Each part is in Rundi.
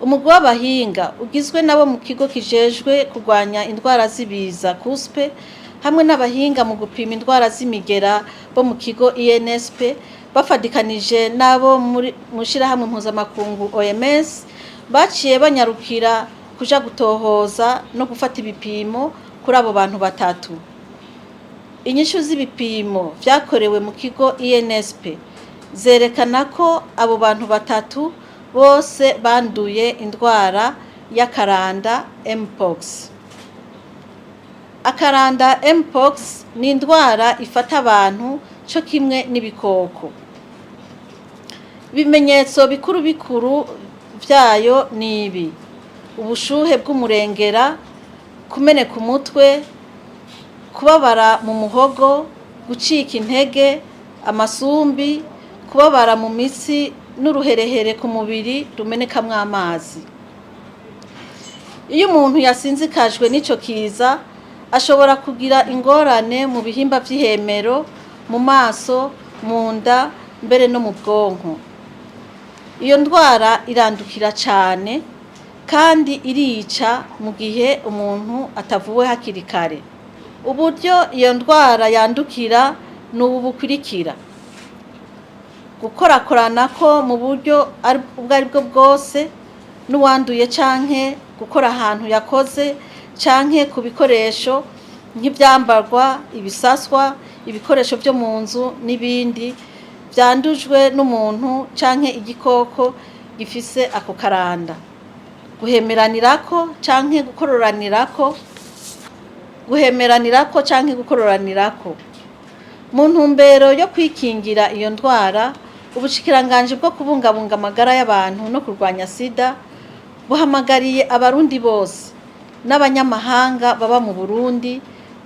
Umugwi w'abahinga ugizwe nabo mu kigo kijejwe kurwanya indwara z'ibiza KUSPE hamwe n'abahinga mu gupima indwara z'imigera bo mu kigo INSP bafadikanije n'abo mu shirahamwe mpuzamakungu OMS baciye banyarukira kuja gutohoza no gufata ibipimo kuri abo bantu batatu. Inyishu z'ibipimo vyakorewe mu kigo INSP zerekana ko abo bantu batatu bose banduye indwara y'akaranda Mpox. Akaranda Mpox ni indwara ifata abantu co kimwe n'ibikoko. Ibimenyetso bikuru bikuru vyayo ni ibi: ubushuhe bw'umurengera, kumeneka umutwe, kubabara mu muhogo, gucika intege, amasumbi, kubabara mu mitsi n'uruherehere ku mubiri rumenekamwo amazi. Iyo umuntu yasinzikajwe n'ico kiza ashobora kugira ingorane mu bihimba vy'ihemero, mu maso, mu nda, mbere no mu bwonko. Iyo ndwara irandukira cane kandi irica mu gihe umuntu atavuwe hakiri kare. Uburyo iyo ndwara yandukira ni ubu bukurikira: gukorakoranako mu buryo ubwo aribwo bwose n'uwanduye canke gukora ahantu yakoze canke ku bikoresho nk'ivyambarwa, ibisaswa, ibikoresho vyo mu nzu n'ibindi vyandujwe n'umuntu canke igikoko gifise ako karanda. Guhemeranirako canke gukororanirako, guhemeranirako canke gukororanirako. Mu ntumbero yo kwikingira iyo ndwara, ubushikiranganji bwo kubungabunga amagara y'abantu no kurwanya sida buhamagariye Abarundi bose n'abanyamahanga baba mu Burundi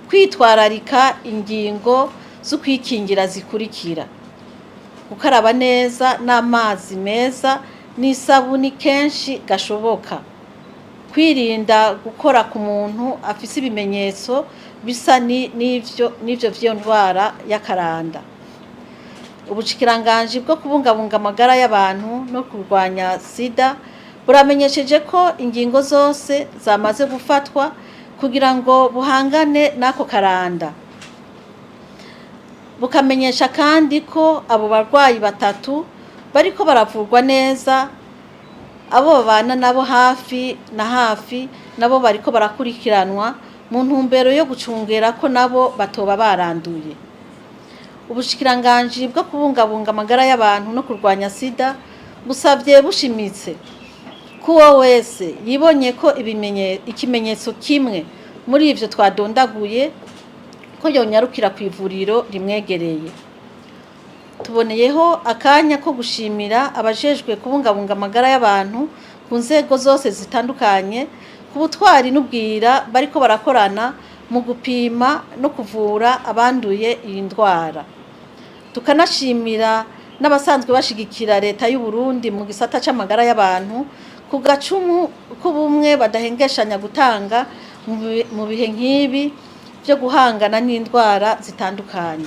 kwitwararika ingingo z'ukwikingira zikurikira: gukaraba neza n'amazi meza n'isabuni kenshi gashoboka, kwirinda gukora ku muntu afise ibimenyetso bisa n'ivyo vy'iyo ndwara y'akaranda. Ubushikiranganji bwo kubungabunga amagara y'abantu no kurwanya sida buramenyesheje ko ingingo zose zamaze gufatwa kugira ngo buhangane n'ako karanda. Bukamenyesha kandi ko abo barwayi batatu bariko baravurwa neza, abo babana nabo hafi na hafi nabo bariko barakurikiranwa mu ntumbero yo gucungera ko nabo batoba baranduye. Ubushikiranganji bwo kubungabunga amagara y'abantu no kurwanya sida busavye bushimitse ko uwo wese yibonye ko ikimenyetso kimwe muri ivyo twadondaguye ko yonyarukira ku ivuriro rimwegereye. Tuboneyeho akanya ko gushimira abajejwe kubungabunga amagara y'abantu ku nzego zose zitandukanye ku butwari n'ubwira bariko barakorana mu gupima no kuvura abanduye iyi ndwara. Tukanashimira n'abasanzwe bashigikira leta y'u Burundi mu gisata c'amagara y'abantu ku gacumu k'ubumwe badahengeshanya gutanga mu bihe nk'ibi vyo guhangana n'indwara zitandukanye.